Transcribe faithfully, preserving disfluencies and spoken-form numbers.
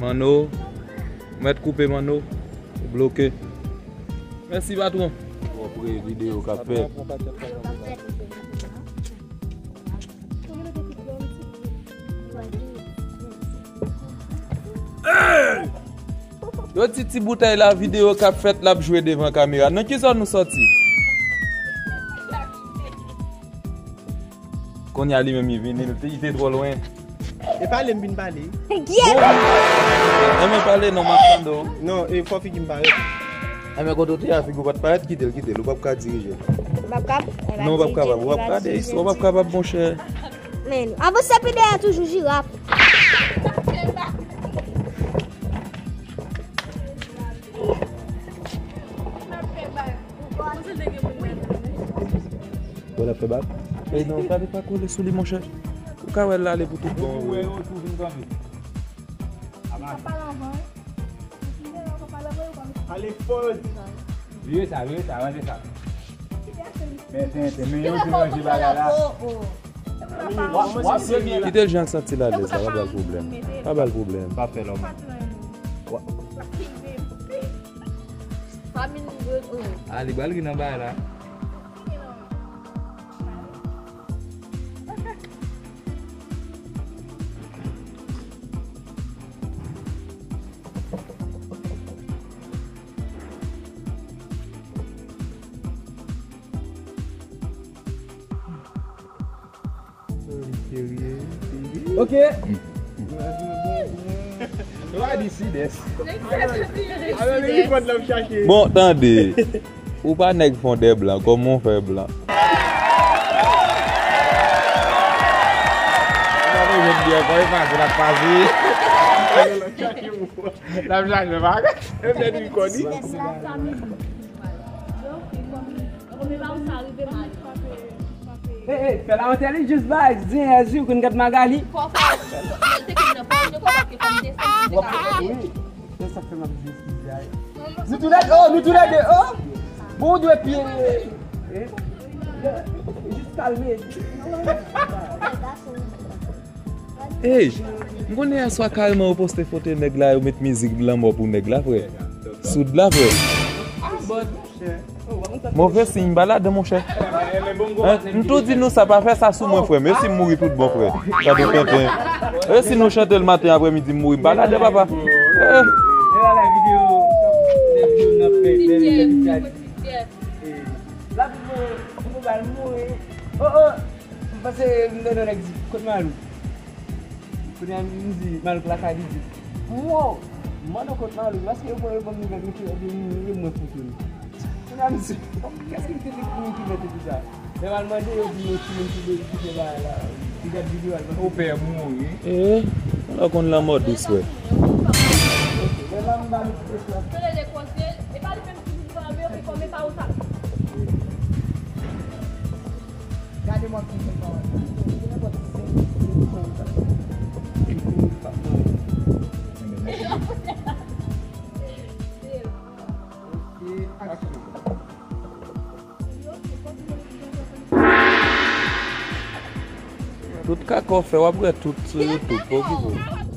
Manno, mèt koupe Manno, ou bloke. Mèsi patwon. Bon, premye videyo k ap fèt. Hey! Yo di ti boutèy la videyo k ap fèt l ap jwe devan kamera. Nan ki zòn ou sòti? Kounye a li menm li vini, li te, li te twò lwen. E pale m vin pale. Gyèt! Enben pale non, m ap tande w. Non, e fò figi m parèt. Enben kote w te a, figi w pa t parèt, kite l, kite l, ou p ap ka dirije l. Ou p ap kab? Non, ou p ap kapab, ou p ap ka de, ou p ap kapab, monchè. Men, avanse pi dèyè toujou, jiraf. Bon, l ap fè bak. Ey non, gade pa kole sou li, monchè. Ou ka wè l ale pou tout bon. Ale fò. Vire sa, vire sa, ranje sa. Men tenten, men yo te ranje bagay la. Kite l jan l santi l alèz la, pa ba l pwoblèm. Pa ba l pwoblèm. Pa fè lòm. A, li pral ri nan bagay la. Ok. Bon, tande. Ou pa nèg fondè blan, kòman w fè blan? Ou pa bezwen di ankò, e pase l ap pase. L ap chache, pa ka. E fè di kò di. Hey, hey, fè lamantè li jis bay, zen, èzi, ou konn gad Magali. Fò, fò, fò, fò, te konn nan fò, nou konn ke fò m desann, se ka ale. Wi, se sa k fè m ap di eskize a. Nou tou lè de, oh, nou tou lè de, oh. Bon, ou dwe pye, eh, jis kalme. Ey, m konnen yèswa kareman yo poste foto nèg la, yo met mizik lanmò pou nèg la, frè. Soud la, frè. Move siy, m pa ladan, monchè. Hein? M tou di nou sa, pa fè sa sou mwen, frè m. E si m mouri tout bon, frè? Gade tenten. E si nou chante l maten, aprèmidi, m mouri, m pa ladan, papa. Eh. L ap mouri, mouri, mouri. Oh, oh. M panse m tande yon nèg di, "Kot Malou?" Kounye a m di, "Malou k lakay," li di, "Wow! M mande w kot Malou, paske yo pran yo ban m nouvèl, mesye, ebyen, m, m, mwen fout yo." Kounye a m di, "Kiyès ki te di pou m ki mete pou sa?" Lè m al mande, yo di, "Yon timoun ki de, ki fè bagay la, ki gad videyo a, l panse." Ou pè mouri. Eh, ou konn lanmò dous, wè. Lè m al, m ba nou ti espas. Gade mwen ki jen pa wè. Gen nenpòt senk minit, senk minit, pa pran. Ok, aksyon. Tout kaka w fè, w ap wè tout sou YouTube, pa okipe w.